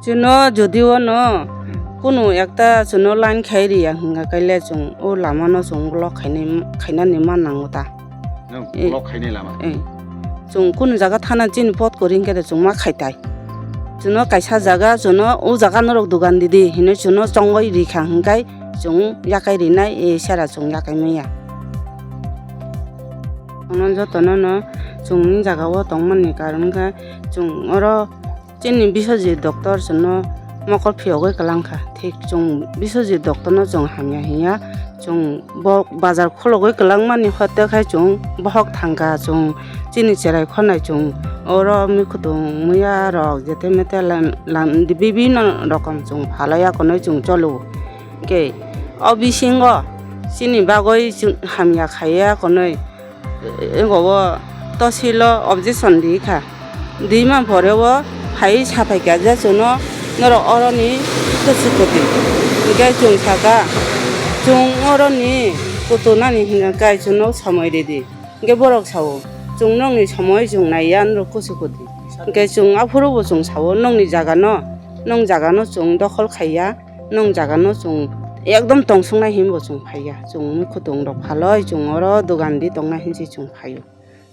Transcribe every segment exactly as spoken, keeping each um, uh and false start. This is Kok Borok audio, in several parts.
Chwngno jodi o no kunu ekta chwngno line khai riya hwnga khaile chwng o lama no chwng block khainai, khainani ma nango ta. Nang Eh, block khainai lama. Eh. Chwng kunu jaga thana chini pot kwrwi hwnkhe de chwng ma khai tai. Chwngno kaisa jaga chwngno o jaga norok dogan didi hinwi chwngno chongoi rikha hwnkhe chwng yakai rinai, eh, sera chwng yakai manya. Ono jotono no chwngni jaga o tongmani karon khe chwng oro Chini Biswajit doctor chwngno mokol phiyogwi kwlangkha. Thik chwng Biswajit doctorno chwng hamya hinya. Chwng bo bazar khulogwi kwlangmani hote khai chwng bohok thangkha. Chwng chini cherai khornai chwng oro mikhutung muya rok jete mete lan, lan, bibinno rokom chwng phalai akonwi chwng cholo. Hwnkhe o bisingo chini bagwi chwng hamya khaiya akonwi. Ego o tosil o objection di kha. Di man pore o phai saphai kha je chwngno norok oroni kusu kutu. Hwnkhe chwng saka, chwng oroni kutunani hwnkhe chwngno somoi ridi. Hwnkhe borok sao, chwng nokni somoi chwng naiya norok kusu kutu. Hwnkhe chwng aphuru bo chwng sao, nokni jaga no, nong jaga no chwng dokhol khaiya. Nwng jaga no chwng ekdom tongsongnai hinwi bo chwng phaiya. Chwng wngwi khutung rok phalwi chwng oro dogan di tongnai hinwi se chwng phaio.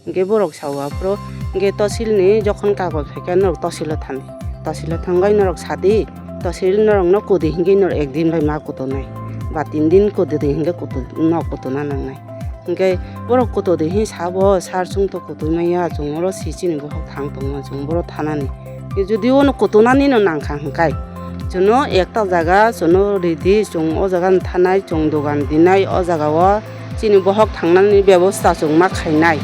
Hwnkhe borok sao aphuru hwnkhe tosil ni jokhon kagoj khaikhe norok tosil o thani. Tosil o thangwi norok sadi, tosil norok no kudi hinwi norok ek din bai ma kutunai. Ba tin din kudi di hinwi kutu-, no kutuna nangnai. Hwnkhe borok kutu di hinwi sabo, sir chwng to kutui manya, chwng oro si chini bohok thang tongma, chwng boro thanani. Jodi ono kutunani no nangkha hwnkhe, chwngno ekta jaga chwngno ridi, chwng o jaga no thanai, chwng dogan dinai, o jaga o chini bohok thangnani bebosta chwng ma khainai.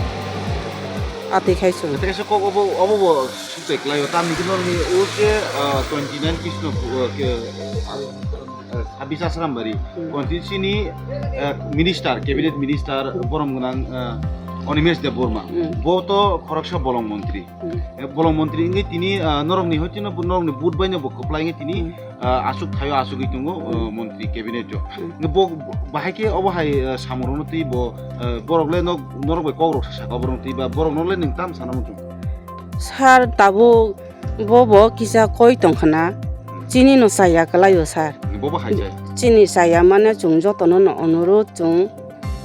Atwi khai chwng. Tei kaisa kok obo, obo bo sukte klaio, tamni hwnkhe norokni o se, ah, twenty nine Krishnapur, ah, ke, ah, Sabis Asrambari, Hmm. constituency ni, eh, minister, cabinet minister, borom gwnang, eh, Animesh Debbarma. Hmm. Bo to khoroksa bolong montri. Hmm. Eh, bolong montri wngwi tini, eh, norokni hoitino bo norokni vote baino bo kwplai wngwi tini, Hmm. eh, aswk thaio aswkwi tongo, eh, Hmm. montri cabinet o. Hmm. Bo, bo, bahai khe obo hai, eh, samung rokno twi bo, eh, borok le nok, norok bai kok rok sa saka borok twi ba borok no le nwng tam sana muchung. Sir tabuk Bo bo kisa koi tongkhna, chini no chaya kwlaio sir. Bo bo hai chai. Chini chaya mane chwng jotono no onurudh chwng,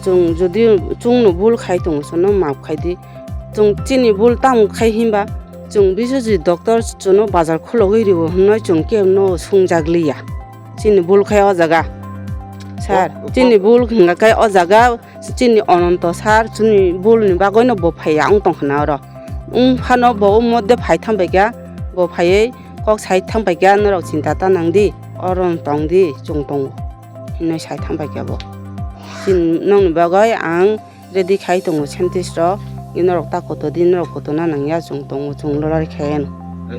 chwng jodi chwng no bul khai tongo chwngno maaf khai di. Chwng chini bul tamo khai hinba chwng Biswajit doctor chwngno bazar khulogwi rio hwnwi chwng kebo no swngjak liya. Chini bul khai o jaga. Sir, O, o, chini o. Bul hwnga khai o jaga. Chini Ononto sir, chini bulni bagwino bo phaiya wng tongkha na oro. Wng phano bo o modde phai thangbaikha, bo phaiwi kok sai thangbaikha, norok chinta ta nangdi, oro tongdi, chwng tongo, hinwi sai thangbaikha bo. Chini nokni bagwi ang ready khai tongo scientist rok, norok ta kotodi, norok kotona nangya, chwng tongo, chwng lorari khaiya no.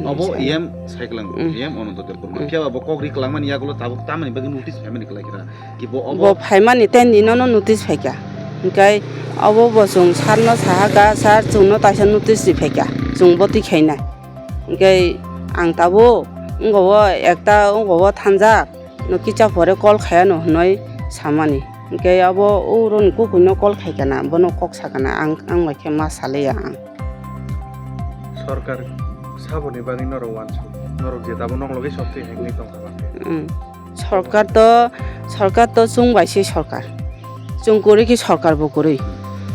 Obo Hinwi sai. E M sai kwlang, Mm. E M Ononto Debbarma. Mm. Phiya ba bo kok ri kwlangmani yagulo tabuk tamani bagwi notice phaimani kwlai khe na. Ki bo obo Bo phaimani ten dino no notice phaikha. Hwnkhe obo bo chwng sir no sahakha, "Sir, chwngno taisa notice ri phaikha, chwng bo twi khainai." Hwnkhe ang tabuk wngkha o ekta wngkha o thanjak, no kicha pore call khaiya no hwnwi samani. Hwnkhe obo uro ni kukuino call khaikha na, bono kok sakha na, ang, ang bai khe ma salaiya ang. Sorkar saboni bagwi norok uansuk, norok je tabuk nok logi soptwi hengwi tongkha ba khe. Mm. Sorkar to, sorkar to chwng bai se sorkar. Chwng kwrwi khe sorkar bo kwrwi.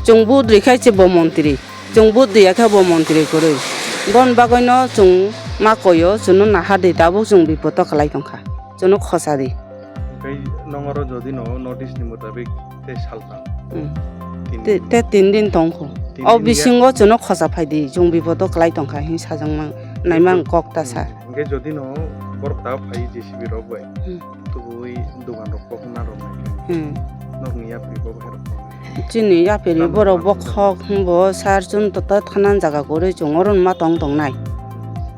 Chwng vote rikha se bo montri. Chwng vote riya khe bo montri kwrwi. Bon bagwino chwng ma koyo, chwngno nahar di tabuk chwng bipodo kwlai tongkha. Chwngno khosa di. Tei nong oro jodi no notice ni mutabik tei salsa. Hmm. Tin Te, din. Te tin din tongkho. Tin O din ya- bisingo chwngno khosa phai di, chwng bipodo kwlai tongkha hin sajak mang, naimang kok ta sa. Hwnkhe jodi no borok ta phai J C B rok bai, Hmm. tubui dogan rok kok na rok nai khe. Hmm. Nokni yapri bo bahai rok kok. Chini yapri Tamo borok tamo bokhok hwnbo sar chwng tota thanan jaga kwrwi chwng oro ma tong tongnai.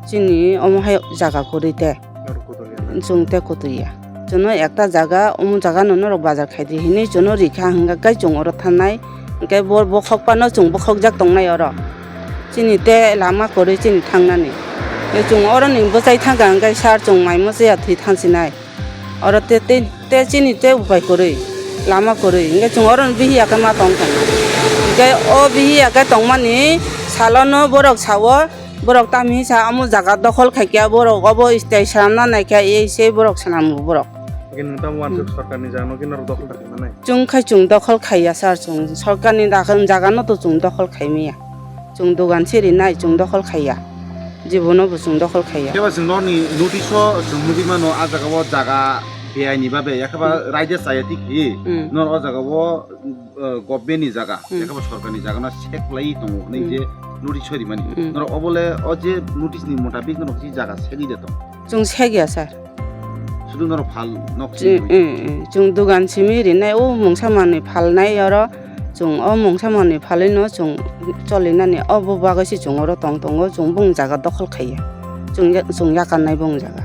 Chini omo hai jaga kwrwi te. Norok kutung ya na? Chwng te kutung ya. Chwngno ekta jaga, omo jaga no norok bazar khai di hinwi chwngno rikha hwnkha khe chwng oro thangnai. Hwnkhe bo bokhok phano chwng bokhok jak tongnai oro. Chini te lama kwrwi chini thangnani. Tei chwng oro ni bwchai thangkha hwnkhe sir chwng mai mwchaya thwi thangsinai. Oro te, te, te chini te upai kwrwi, lama kwrwi. Hwnkhe chwng oro ni bihiya khe ma tong thangkha. Hwnkhe o bihiya khe tongmani salo no borok sao, Borok tamisa omo jaga dokhol khaikya, borok obo stai swnamna naikha, ei sei borok swnamgo borok. Hwnkhe nwng tamo wansuk Hmm. sorkarni jagano khe norok dokhol khaima nai? Chwng khai chwng dokhol khaiya sir, chwng sorkarni dakhan jagano to chwng dokhol khaimaya. Chwng dogan se rinai, chwng dokhol khaiya. Jibono bo chwng dokhol khaiya. Khe ba chwng norni notice o chwng nugwi mano, a jaga o jaga beaini babe, yakhe ba Hmm. raida chaya thik hi. Hmm. Nor o jaga o uh, government ni jaga, Hmm. yakhe bo sorkar ni jaga no sek lai tongo hwnwi Hmm. je notice sori mani. Hmm. Norok obole o je notice ni motabik norok je jaga segwi de tong. Chwng segya sir. Sudu norok phal nok Chwng, simi. Hmm, hmm. Chwng dogan simi rinai o mungsa manwi phalnai oro chwng o mungsa manwi phalwi no chwng cholinani obo bagwi se chwng oro tong tongo chwng bung jaga dokhol khaiya. Chwng ya-, chwng yakarnai bung jaga.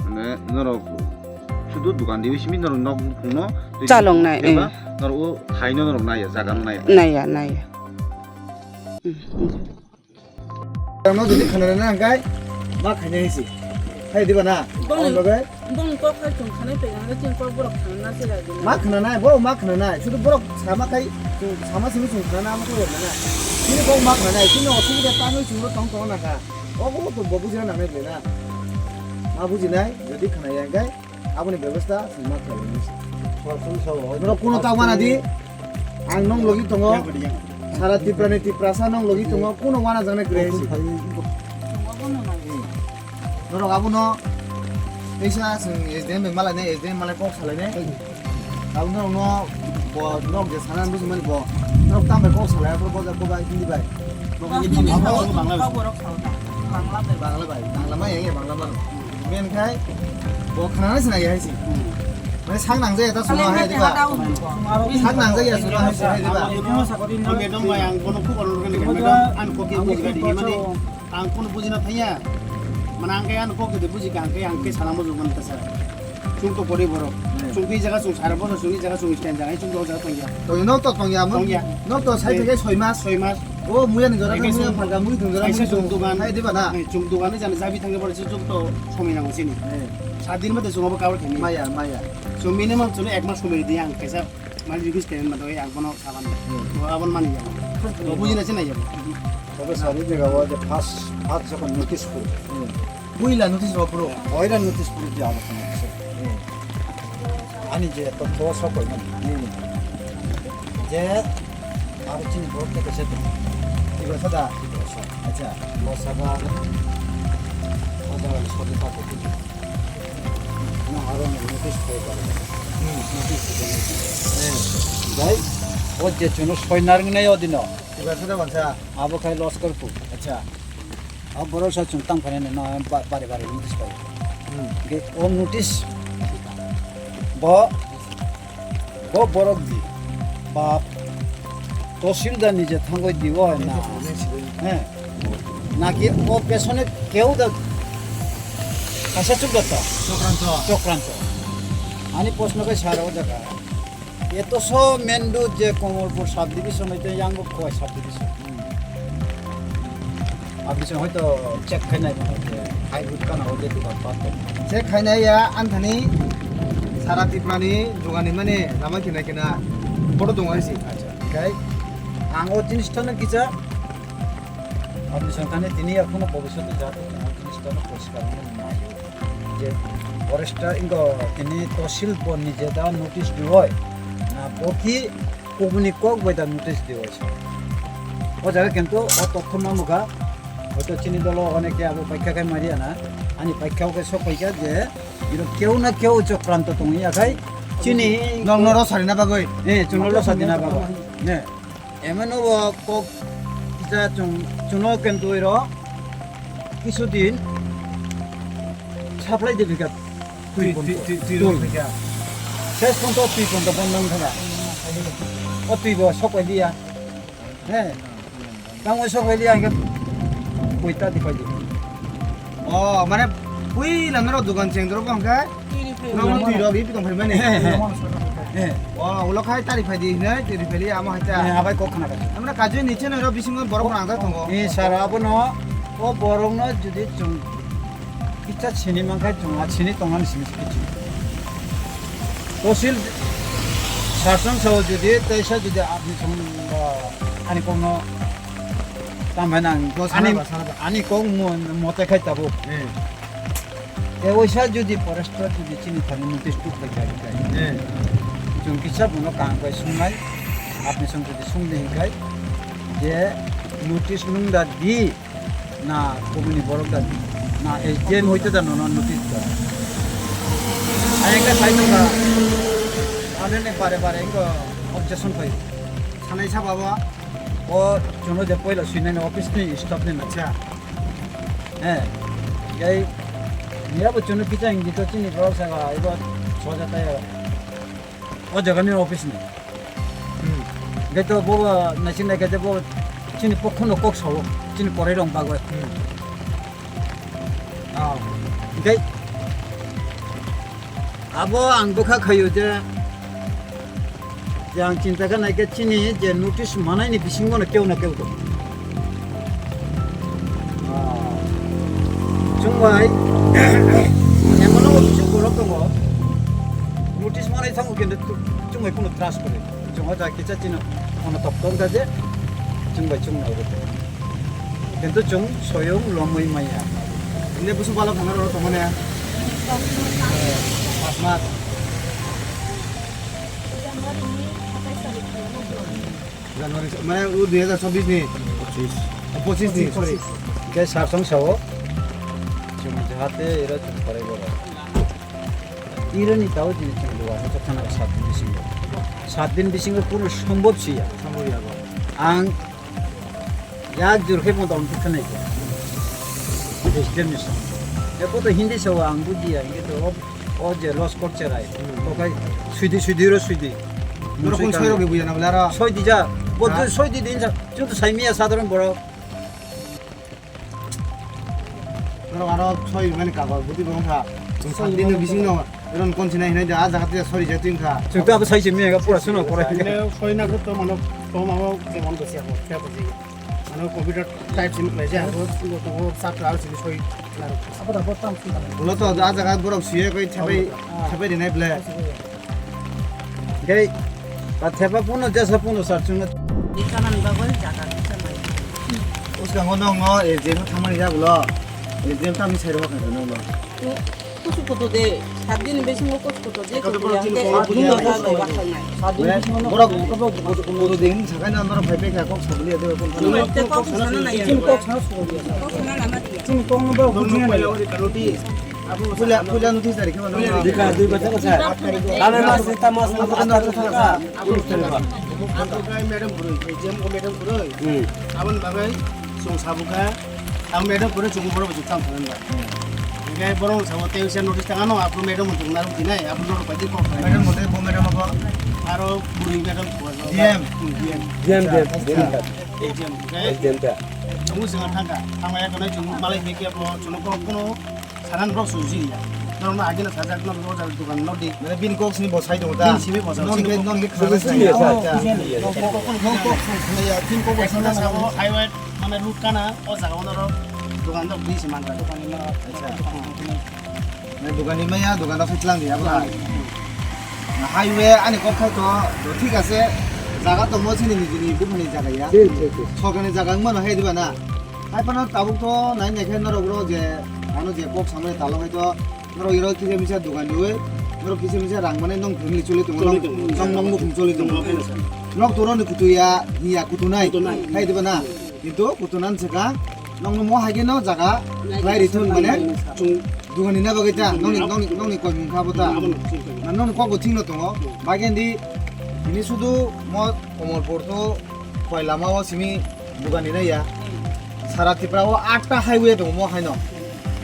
Mane norok sudu dogan diwi simi norok nok buphungno twi Chaloknai, keba eh. Norok o thaino norok naiya, jaga no naiya. Naiya, naiya. Hmm, hmm. Ang no jodi khana rwna hwnkhe ma khaina hinsi. Hai diba na? Boni, Ang bagai? Boni kok hai chwng khanai pegana chini kok borok khana na se lagi na. Ma khana nai, bo ma khana nai. Sudu borok sama khai, chwng sama simi chwng khana na ma khai na. Chini kok ma khana nai, chini osubida tangwi chwng tong tong na kha. Obo to bo bujina nangnai ble na. Ma bujinai, jodi khana ya hwnkhe. Aboni bebostha chwng ma khlai nai se. Norok kuno ta wana di, ang nong logi tongo. Sara Tripura ni Tiprasa nong logi tongo, kuno wana jang nai kwrwi se. Norok abono teisa chwng S D M bai malai nai, S D M malai kok salai nai. Abono norok no bo norok je sana bujimani bo norok tam bai kok salai, abo bo bo bai hindi bai. Bangla bai. Bangla bai, Bangla ma yang ya, Bangla ma. Men khai, bo khana sina ya hai si. Mane sak nang jaya ta suna hai diba. Sak nang jaya suna hai si hai diba. Madam bai ang bono khub anurodh kani madam, ang koki bujgadi mane ang kono bujina thaya. Mane ang kai ang koki de buji ka ang kai ang kai sana mo jumani ta sa. Chwng to pori borok. Hmm. Chwng twi jaga chwng sara bono chwng twi jaga chwng stand jaga chwng do jaga tongya. Tongya no to tongya mo. Tongya. No to sai theke soi mas. Soi mas. O muya ni jora muya phalga mui thung jora mui thung. Hai diba na? Chwng dogan ni jani jabi thangya boro chwng to somoi nango sini. Sat din mate chwng abo cover khaini. Maya, maya. So minimum chwng ek mas somoi di ang kaisa mali request khaini ma doi ang bono saban. Hmm. To abon mani ya. To bujina se nai ya. Tobe sari jaga o je first, first jokon notice kuru. Hmm. Puila notice rw phuru, oira notice phuru di abo kono kisa. Hmm. Ani je totho sok koi mani. Hmm. Je aro chini borok te kese to. Tigo sada. Acha. Bo sada. Sada ni sodi pa ko. Na aro ni notice koi pa. Hmm. Notice koi. Hmm. Dai, o je chuno soi narwng nai o dino. Tigo sada wansa. Abo khai loss kor pu. Acha. A borok sa chwng tang phainani no ba-, bari bari notice pai. Hmm. Ge o notice bo, bo borok di ba tosil da nije thangoi di o na. He. Naki o pesone keu da kaisa chuk da ta. Chokranto. Chokranto. Ani posno kai sara o jaga. Eto so main road je Komolpur subdivision hoite yang bo Khowai subdivision. Aboni song hoito check khainai mano je hai hut kana hoite dukan pat tong. Check khainai ya, anthani sara Tripura ni jogani mane lama kina kina bodo dong aisi. Acha. Kai ang o jinis thano kisa. Aboni song thani tini ya kuno bobiswt ja to ang jinis thano poriskar nai. Je forester ingo tini tosil bo nije da notice diwoi. Na bo ki kubuni kok bai da notice diwoi sa. O jaga kintu o totho ma muga. Hoito chini dolo oneke abo paikha khai maria na. Ani paikha ke sok paikha je iro keu na keu chokranto tongya khai chini nong noro sarina bagoi. Eh, chunolo sarina bagoi. Ne. Emeno bo kok kisa chung, chuno kentui ro kisu din supply de bika tui, tui, ponto. Tui, tui, tui ro bika. Ses ponto tui ponto bon nang thaga. O tui bo sok pai dia. He. Tang o sok pai dia ke puita di pai di. O, mane puila noro dukan cheng doro bang kai. Nokno twi rok ri tong phai mani. He, he. He. O, ulo khai tari phai di hinwi, tari phai li amo hai ta. He, abai kok khna kha. Amra kaju ni cheno ro bisingo borok nang ta tongo. Ni sara abono, o borok no jodi chung kicha sini man khai chung a sini tong ani sini sini. Tosil sasang sao jodi, taisa jodi abni chung, ah, ani kok no Tamo hai nang, Dos ani, sana ba, sana ba. Ani kok mo-, mote khai tabuk. Hmm. E oisa jodi forester jodi chini thani notice tuk khai khai khai. Hmm. Chwng kisa bono kaham khai sungnai, apni song jodi sungdi hinkhai, je notice nung da di, na kubuni borok da di, na S D M hoite da nono notice da. Ayang ka sai tongka, ano ne bare bare ingo objection khai. Sanai sa baba. O chwngno je poila swinani office ni staff ni na. Acha. Eh, gai, niya bo chwngno kisa hingi to chini borok saka, ibo soja taya. O jaga ni office ni. Hmm. Gai to bo, naising nai khe bo chini pokho no kok sawo, chini korai rong bagwi. Hmm. Oh. Gai, abo ang bwkha khayo je, je ang chinta khe nai khe chini je notice manai ni bisingo no keu na keu to. Ah. Chwng bai, emono bo kisa borok tongo. Notice manai thango khe chwng bai kuno trust kore. Chwng o ja kisa chini ono tok tok da je, chwng bai chwng nai rw. Kintu chwng soyung lomwi maya. Inde busu balo khana rw tongmani. Pas mas. January, mane o dui hajar chobbish ni. Pocchish. O, pocchish ni, sorry. Khe sar song sao. Chwng jahate ira chwng parai boro. Ira ni tao jini chwng duwa, hato khana sat din bisingo. Sat din bisingo kuno sombhob siya. Sombhob ya bo. Ang yak jur khe mo dom thik khanai. President ni song. Eko to Hindi sao ang bujiya, inge to o, o je los kor cherai. Hmm. Okai suidi suidi ro suidi. Norok kun soi rok ni buya na bla ro. Soi di ja. Bo ha? Soi di din sa. Chwng to sai miya sadharon borok. Norok aro soi mani kagoj buti bong kha. Chwng sat din ni bising no ron kon sinai hinai da a jaga te sori je twing kha. Chwng to abo sai se miya ga pura suno kore. Soi na ko to mano to mano je mon besi ako kya ko ji. Mano computer type sim lai ja ko to ko sat ra sini soi. Abo da bo tam sui. Ulo to a jaga borok siye koi thepai thepai rinai ble. Gai, ta thepa puno jasa puno sar chungo. Di kaman bagol jaga kisa mai. Uska ngo nong no, eh, jeno thamani jagulo. Eh, jen tami sai ro ka no no. Kusu kutu de, sat din besi mo kusu kutu de. Kutu de, kutu de. Borok kutu din sakai na norok phai pekha kok sabli ade kok. Kok sana na ya. Kok sana. Kok sana na ma dia. Kok sana na ma dia. Puila, puila notice dari khe mano. Dika, dui bata ko sa. Kame mas, ta mas, mas, ta mas, ta mas. Ang to kai madam burui, A G M ko madam burui. Hmm. Abon bagai, song sabuka, ang madam burui, chungo borok bujui tam sanan ba. Hingke borok sabo tei usia notice tangano, aphuru madam bo tongna rok dinai, aphuru norok bai di kok. Madam bo tei bo madam abo? Aro burui madam ko. D M? Hmm, D M. D M, D M, D M. A G M, okay? A G M ta. Chungo singa thangka, thangma ya kanai chungo malai hingke bo chungo kono Sanan borok sujui ya. Norok no agena sajak no o jaga dukan no di. Mane bini kok sini bo sai tongo ta. Bini simi bo sai. Non ke, non ke khana sai. Sini ya, sir. Nong kok, nong kok sini ya. Bini kok bo sai. Sabo highway mane route kana o jaga o norok dukan no di si mangra. Dukan ni ma. Acha. Mane dukan ni maya, dukan no sai tlang di abla. Na highway ani kok khai to, to thik ase. Jaga to mo sini ni, ni buphani jaga ya. Thik, thik, thik. Sorkar ni jaga wngmano hai diba na. Hai phano tabuk to nai nai khe norok ro je ano je kok samani talo hai to norok iro kisa misa dogan riwi norok kisa misa rang mane nong family choli tongo, nong, nong, nong mukhung choli tongo. Nok toro ni kutu ya, ni ya kutu nai. Kutu nai. Hai diba na? Kintu kutu nan se ka nong no mo hai khe no jaga lai rithun mane chung dogan ni na bagwi ta nong ni, nong ni, nong ni koi mung kha bo ta. Na nong ni kok bo thik no tongo. Bai khe di ini sudu mo Komolpur to koi lama o simi Dugan ni nai ya. Sara Tripura o atta highway tongo mo haino.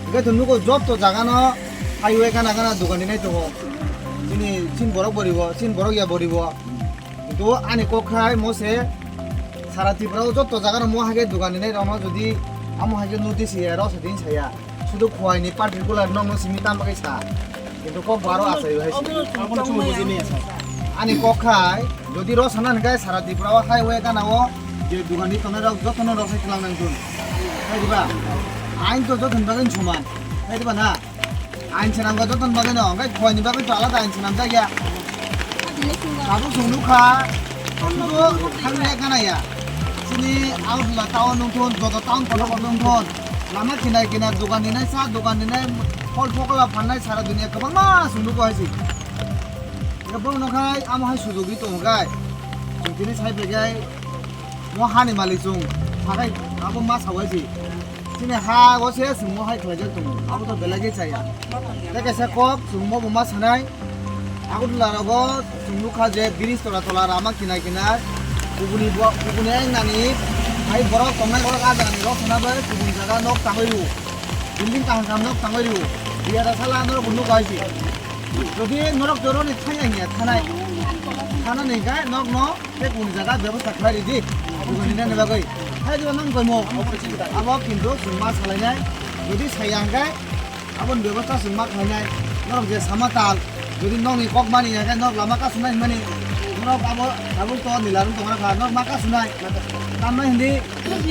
Hingke to nugo joto jaga no highway gana gana dugan ni nai tongo. Chini, chini borok bori bo, chini borok ya bori bo. Kintu ani kok khai mo se sara Tripura o joto jaga no mo haike dugan ni nai rok no jodi amo haike notice ya rok se din saya. Sudu khuaini particular nokno simi tamo khe sa. Kintu kok baro asai hai si. Abono chwng buji maya sa. Ani kok khai, jodi ro sana hwnkhe sara Tripura o highway gana o je dugani tongnai rok jotono rok sai tlang nang jun. Hai diba? Ain to joton bagwi soman. Hai diba na? Ain swnam ga joton bagwi no, hwnkhe khuaini bagwi to alada ain swnam jak ya. Abo chwng nukha, sudu thangya gana ya. Ni Agartala town nungthun, joto town kotor kotor nungthun. Lama kinai kinai dogan dinai, sa dogan dinai, phol phokola phannai sara dunia kwbangma chwng nugo hai se. Abo nokha amo hai sujugwi tongo gai. Chwng tini sai phaikhe mo hani malik chwng sakai abo ma sawai se. Chini ha o se chwng mo hai khlaijak tongo. Abo to belai khe chaya. Tei kaisa kok chwng mo bo ma sanai. Agartala rogo chwng nukha je bridge tola tola lama kinai kinai kubuni bo, kubuni eng nani hai borok tongnai borok ah jagani rok sana bai kubun jaga nok tangwi rw. Building kaham kaham nok tangwi rw. Biya da sala norok bo nukha hai se. Jodi norok joroni thangya hiya thanai. Thanani hinkhe nokno tei kubuni jaga bebosta khlai ridi. Kubuni nani bagwi. Hai diba nang koimo. Abo kintu chwng ma salainai. Jodi saya hinkhe Aboni bebosta chwng ma khlainai. Norok je sama tal, jodi nokni kok mani ya khe norok lama kasunai hinmani. Norok abo tabuk to nila rung tongra kha, norok ma kasunai. Tamna hindi, jodi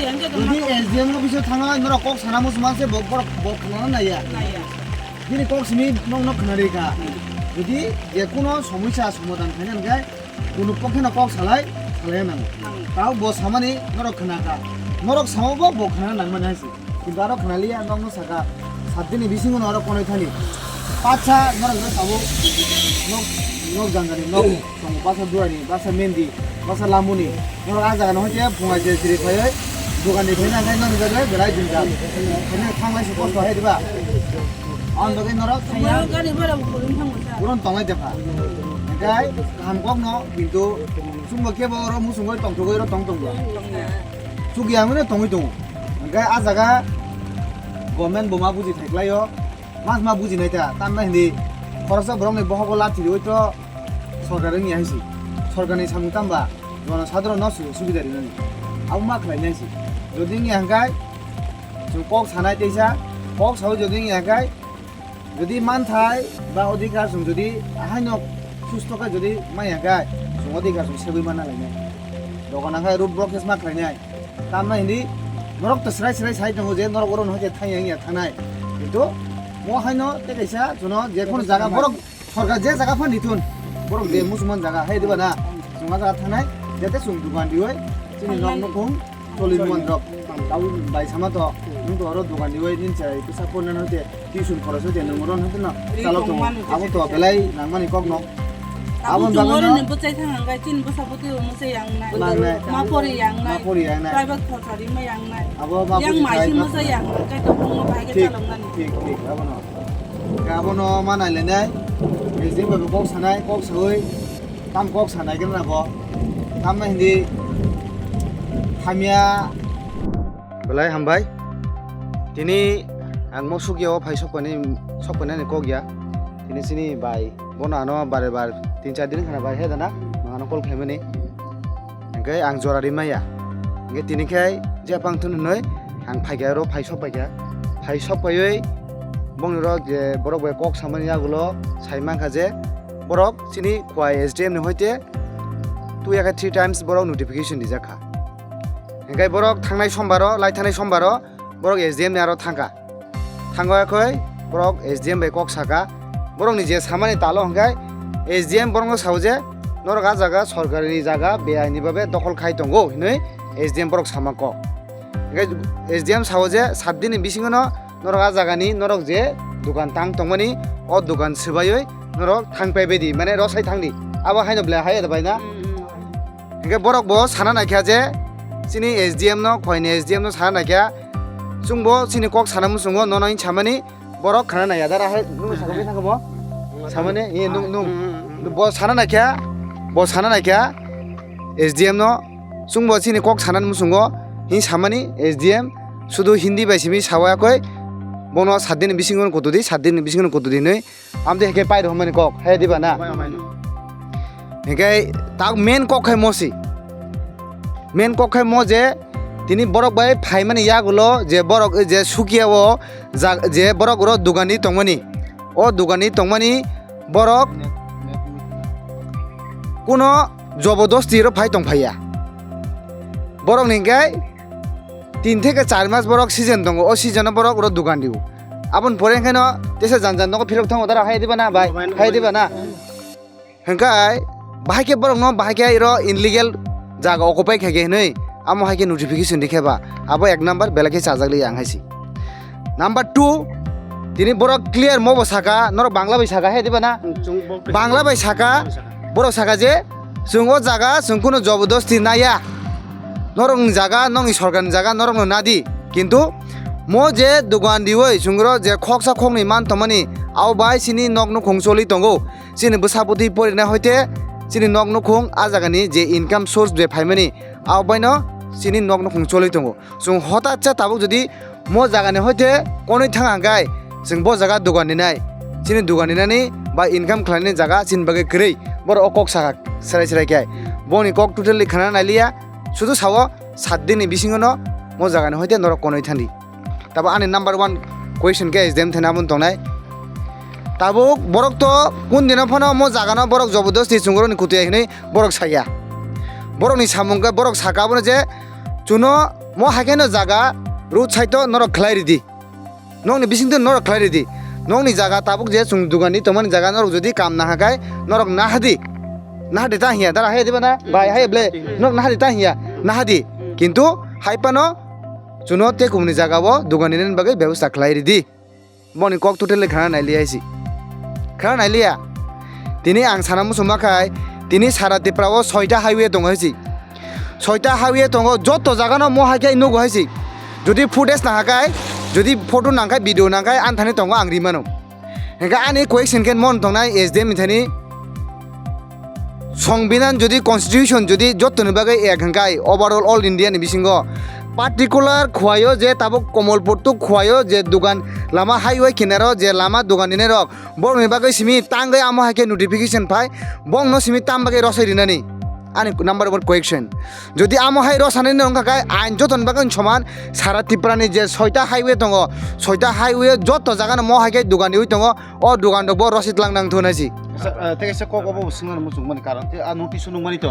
S D M no biso thangna norok kok sana muchung se bok borok bok khnana naiya. Bini kok simi nok nok khnari kha. Jodi je kuno somosa somadan khaina hwnkhe, Kunu pokhe no kok salai, salai nango. Nango. Tao bo samani norok khna kha. Norok samo bo, bo khna nang mani hai se. Kintu aro khna liya, nokno saka. Saat dini bisingo no aro konoi thani. Pacha norok no sabo. Nok, nok jangani, nok. Tongo basa duani, basa mendi, basa lamuni. Norok ah jaga no hoite phungai je siri phaioi. Dogan ni phai nang khai nang jaga belai jwngjal. Khani thanglai se kosto hai diba? Ang bagwi norok thangya. Gari bhara bo kwrwng thango sa. Puron tonglai jakha. Hingkai kaham kokno, kintu chwngbo kebo oro muchungwi tongthogwi oro tong tongo. Chukya hwnwi tongwi tongo. Hingkai ah jaga government bo ma buji thaiklaio. Mas ma bujinai ta, tamna hindi khoroksa borokni bohogo lathi riwi to sorkar wngya hai se. Sorkarni samung tamba jono sadharon no su-, subida rinani. Abo ma khlainai se. Jodi wngya hingkai chwng kok sanai teisa, kok saui jodi wngya hingkai, jodi manthai ba odhikar chwng jodi ahaino susto khe jodi manya hingkai, chwng odhikar chwng segwi manna lainai. Dogan hingkai road blockage ma khlainai. Tamna hindi norok to srai srai sai tongo je norok oro no hoite thangya wngya thanai. Kintu mo haino tei kaisa jono je kono jaga borok sorkar je jaga phan dithun. Borok je musulman jaga hai diba na. Chwng ah jaga thanai jate chwng dugan riwi chini nok nukhung choli muan rok. Tau bai sama to nwng to oro dugan riwi nin chai kisa porna no te tuition khoroso je nwng oro nwng no chalok tongo. Abo to belai nangmani kokno. Abo bagwi no bwchai thang hangkai chini bwsa bwtwi o mwchai yang nai. Nangnai. Ma pori yang nai. Ma pori yang nai. Private khorsa ri ma yang nai. Abo ma pori yang mai si mwchai yang nai. Kai to bung ma bai ke chalok nani. Thik, thik, abono. Abono ma nai le nai. Rijing bai kok sanai, kok sawi. Tam kok sanai kena bo. Tam na hindi. Hamya. Belai hambai. Tini ang mo sukya o phai sokpani, sokpani ni kok ya. Tini sini bai. Bono ano bare bar tin char din khana bai he dana. Mangano call khaimani. Hingke ang jora rimaya. Hingke tini khe jepang thun hinoi ang phaikha oro phai sok paikha. Phai sok paioi bongni oro je borok bai kok samani yagulo sai mankha je borok chini Khowai S D M ni hoite two ya khe three times borok notification rijak kha. Hingke borok thangnai sombaro, lai thangnai sombaro borok S D M ni aro thangkha. Thango yakhoi borok S D M bai kok saka. Borokni je samani talo hingke S D M borokno sao je norok ah jaga sorkarini jaga beaini babe dokhol khai tongo hinui S D M borok sama kok. Hingke S D M sao je sat dinni bisingono norok ah jagani norok je dogan tang tongmani o dogan swbaioi norok thang paibaidi mane rosai thangdi abo haino belai hai da bai na. Hingke borok bo sana naikha je chini S D M no, Khowai ni S D M no sana naikha. Chwngbo chini kok sana muchungo nono hini samani borok khana naiya dara hai nung sakhe thangkhe bo. Samani e nung nung. Bo sana naikha, bo sana naikha S D M no. Chwngbo chini kok sana muchungo hini samani S D M sudu Hindi bai simi sawa koi bono sat din ni bisingo kutudi, sat din ni bisingo kutudi hinui. Amtwi hingke pairok hwnmani kok, hai diba na? Hingke tak main kok khai mo si. Main kok khai mo je tini borok bai phaimani yagulo je borok je sukia o jag-, je borok oro dogani tongmani. O dogani tongmani borok kuno jobodosti ro phai tong phaiya. Borok ni hingke tin theke char mas borok season tongo, o season o borok oro dogan rio. Aboni pore hingke no tesa jan jan nogo phirok thango dara hai diba na bai? Hai diba na? Hingke bahai khe borok no bahai khe iro illegal jaga occupy khaikhe hinui Amo hai khe notification rikhe ba, abo ek number belai khe chajak li ang hai si. Number two, tini borok clear mo bo saka, norok Bangla bai saka he diba na? Bangla bai saka, borok saka je, chwng o jaga chwng kunu jobodosti naya. Norok ni jaga, nokni sorkar ni jaga norok no nadi. Kintu mo je dogan riwi chwng ro je khoksa khoknwi man tongmani, abo bai chini nok nukhung choli tongo. Chini bwsa bwtwi porinai hoite chini nok nukhung a jagani je income source je phaimani, abo baino chini nok nukhung choli tongo. Chwng hotatsa tabuk jodi mo jagani hoite konwi thang hangkai, chwng bo jaga dogan ninai. Chini dogan ninani ba income khlainani jaga chini bagwi kwrwi. Borok o kok sakha srai srai khe. Boni kok totally khana nailiya. Sudu sao sat dinni bisingono mo jagani hoite norok konwi thangdi. Tabo ani number one question khe S D M thani aboni tongnai. Tabuk borok to kun dino phano mo jagano borok jobodosti chwngoroni kutui hinwi borok saya. Borokni samung khe borok saka abono je chuno mo haikhe no jaga road side o norok khlai ridi. Nokni bisingtwi norok khlai ridi. Nokni jaga tabuk je chwng dogan di tongmani jaga norok jodi kam naha khai norok nahadi. Nahadi ta hiya dara hai diba na? Bai hai ble norok nahadi ta hiya. Nahadi. Kintu hai phano chuno te kumni jaga o dogan dinani bagwi bebosta khlai ridi. Boni kok totally khana nailiya hai si. Khana nailiya. Tini ang sana muchungma khai, tini sara Tripura o soita highway tongo hai si. Soita highway tongo, joto jagano mo hai khe nugo hai si. Jodi footage naha khai, jodi photo nang khai, video nang khai, ani thani tongo ang rimano. Hingkhe ani question khe mon tongnai S D M ni thani. Songbinan jodi constitution jodi jottoni bagwi ek hwnkhe overall all India ni bisingo particular Khowai o je tabuk Komolpur to Khowai o je dogan lama highway kinaro je lama dogan dinai rok borokni bagwi simi tangwi amo hai khe notification phai bongno simi tam bagwi rosai rinani ani number one question. Jodi amo hai rosani wngkha khe ain jottoni bagwi soman sara Tripura ni je soita highway tongo soita highway o jotto jagano mo hai khe dogan riwi tongo. O dogan rok bo rosit lang nang thun hai si. Sa-, ah, tei kaisa kok obo swngna muchung mani karon tei a notice o nung mani to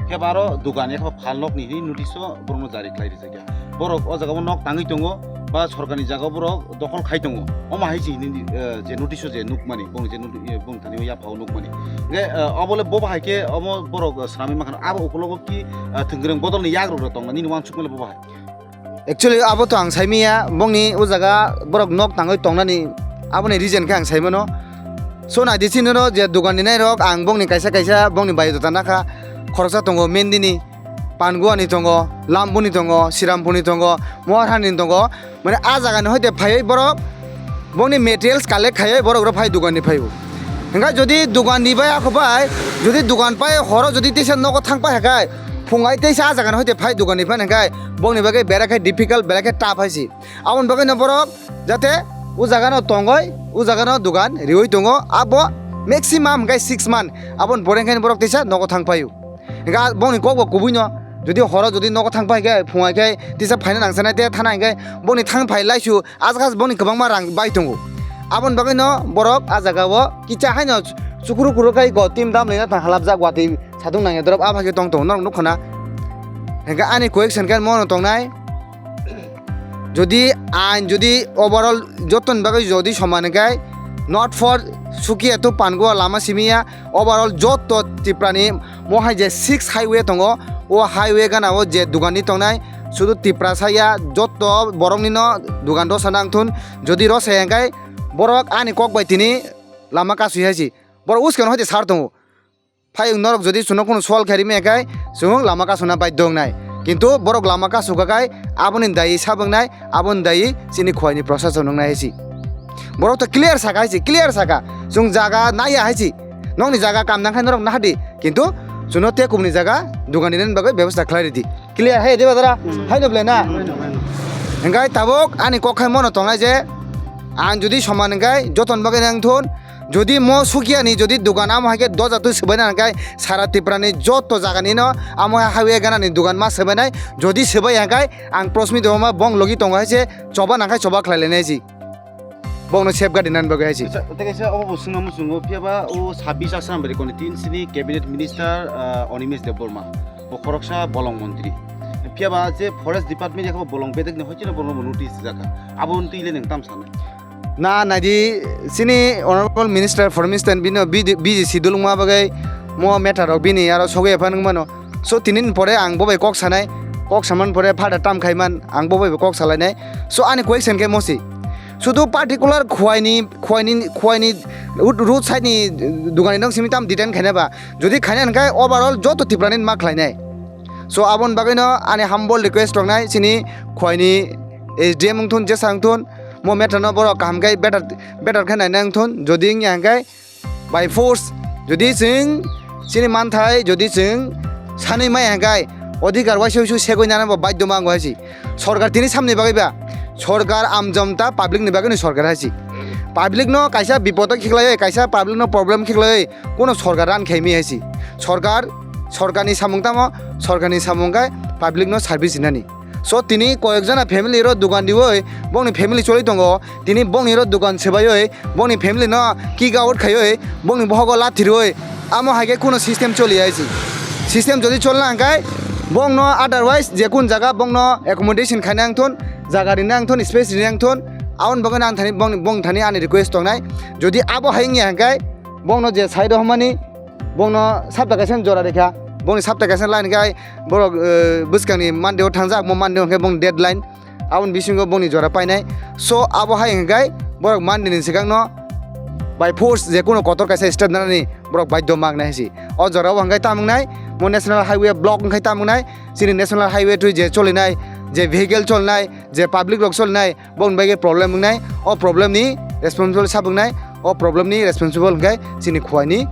khe baro dogan ya khe phalnok ni hini notice o borok no jari khlai rijak ya. Borok o jaga o nok tangwi tongo ba sorkar ni jaga o borok dokhol khai tongo. Omo hai si hini, eh, je notice o je nuk mani bong je nuk, eh, bong thani ya phao nuk mani. Nge, eh, obo le bo bahai khe omo borok, eh, swnamwi mankha abo ukulogo ki, eh, thwngwrwng bodol ni yak rok tong mani nini uansuk mani bo bahai. Actually abo to ang saimanya bongni o jaga borok nok tangwi tongnani aboni reason khe ang saimano. So naidi chini no je dogan dinai rok ang bongni kaisa kaisa bongni bayodata nakha khoroksa tongo Mendini, Panguani tongo, Lambuni tongo, Sirampurni tongo, Moharhani tongo. Mane a jaga ni hoite phaiwi borok bongni materials collect khaiwi borok rok phai dogan ni phaibo. Hingkha jodi dogan ni bai ako bai jodi dogan pai horo jodi teisa nogo thang pai hakai phungai teisa a jaga ni hoite phai dogan ni phai hingkai bongni bagwi berai khe difficult berai khe tough hai si. Aboni bagwi no borok jate o jaga no tongoi o jaga no dogan riwi tongo abo maximum hingkai six month aboni pore hingkai borok teisa nogo thang paio. Hingke bongni kok bo kubui no, jodi horo jodi nogo thang pai khe, phungai khe, tisa phaina nangsanai te thana hingke bongni thang phai laisu, aswk aswk bongni kwbangma rang bai tongo. Aboni bagwi no borok a jaga o kisa haino chukuru kuru khai go tim dam lina thang halapjak watwi satung nangya dorop a phai khe tong tongo norok nukho na. Hingke ani question khe mono tongnai. Jodi ain jodi overall jotoni bagwi jodi soman hingke not for Sukia to Pango lama simiya overall joto Tripura ni mo hai je six highway tongo o highway gana o je dogan ni tongnai sudu Tripura saya joto borok ni no dogan rosa nang thun jodi rosa hingke borok ani kok bai tini lama kasui hai si borok uskano hai sar tongo. Phai wng norok jodi chwngno kunu sol khe rimaya khe chwng lama kasuna baidhyo wngnai. Kintu borok lama kasukha khai aboni dayi sabo wngnai, aboni dayi chini Khowai ni proshashon wngnai hai si. Borok to clear saka hai si, clear saka. Chwng jaga naiya hai si. Nokni jaga kam nang khai norok nahadi. Kintu chwngno te kubuni jaga dogan rinani bagwi bebosta khlai ridi. Clear hai diba dara? Hmm. Hai no belai na? Hmm. Hingkhai tabuk ani kok khai mono tongnai je ang jodi soman hingkhai joton bagwi nang thun. Jodi mo Sukiani jodi dogan amo hai khe doja twi swbaina hingkhai sara Tripura ni joto jaga ni no amo hai highway gana ni dogan ma swbainai. Jodi swbai hingkhai ang Prosmit Debbarma bong logi tongo hai se choba nang khai choba khlai lainai ji. Bongno safeguard rinani bagwi hai se. Acha, tei kaisa obo bo swngna muchungo, phiya ba o sabbish Asram bai koni tin sini cabinet minister, ah, Animesh Debbarma. Bo khoroksa bolong montri. Phiya ba je forest department yakho bolong bedek ni hoitino bono notice rijak kha. Abo twi le nang tam sanai. Na, naidi, chini Honorable Minister for Minister bino B D, B D C dulungma bagwi mo matter rok bini aro sogwi aphan wngmano. So, tini ni pore ang bo bai kok sanai, kok saman pore phada tam khaiman, ang bo bai bo kok salainai. So ani question khe mosi, sudu particular Khwaini, Khwaini, Khwaini road side ni dukani nong simi tam detain khaina ba, jodi khaina hwnkhe overall joto Tripura ni ma khlainai. So aboni bagwino ani humble request tongnai chini Khwaini S D M wngthun, jesa wngthun, mo matter no borok kaham khe better, better khe naina wngthun, jodi wngya hwnkhe by force, jodi chwng chini manthai, jodi chwng sanwi maya hwnkhe odhikar waisa uisu segwi nana bo baidhyo mango hai si. Sorkar tini samni bagwi ba, sorkar amjom ta public ni bagwi ni sorkar hai si. Public no kaisa bipod o khiklaiwi, kaisa public no problem khiklaiwi kuno sorkar ran khaimi hai si. Sorkar, sorkar ni samung tamo, sorkar ni samung khe public no service rinani. So tini koyek jona family ro dukan riwi bongni family choli tongo, tini bongni ro dukan sebaiwi bongni family no kick out khaiwi bongni bohogo lathirwi amo hai khe kuno system choli hai si. System jodi cholna hwnkhe bongno otherwise je kun jaga bongno accommodation khaina wngthun, jaga rina wngthun, space rina wngthun, aboni bagwi ang thani bongni, bong thani ani request tongnai. Jodi abo hai wngya hwnkhe bongno je side o hwnmani bongno sapta kaisa jora rikha, bongni sapta kaisa line khe borok, eh, bwskangni Monday o thangjak, mo Monday o hwnkhe bongni deadline, aboni bisingo bongni jora painai. So abo hai hwnkhe borok Monday ni swkangno by force je kuno kotor kaisa step nanani borok baidhyo mangnai hai si. O jora o hwnkhe tamo wngnai, mo national highway block wngkhe tamo wngnai, chini national highway twi je cholinai, je vehicle cholinai, je public rok cholinai, bongni bagwi problem wngnai, o problem ni responsible sabo wngnai, o problem ni responsible hwnkhe chini Khwaini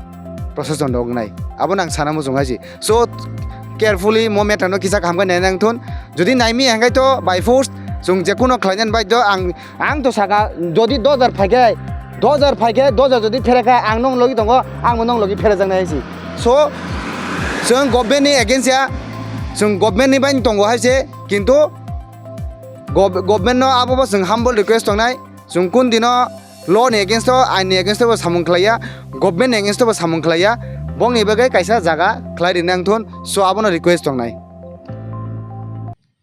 proshashan rok wngnai. Abono ang sana muchung hai si. So carefully mo matter no kisa kaham khe naina wngthun. Jodi naimi hwnkhe to by force chwng je kuno khlainani baidhyo ang, ang to saka jodi dos hajar phaikhe, dos hajar phaikhe, dos hajar jodi pherekha ang nong logi tongo, ang bo nong logi pherejaknai hai si. So chwng government ni against ya, chwng government ni bai tongo hai se, kintu Gov-, government no abo bo chwng humble request tongnai, chwng kun dino law ni against o, ain ni against o bo samung khlaiya, government ni against o bo samung khlaiya, bongni bagwi kaisa jaga khlai rina wngthun, so abono request tongnai.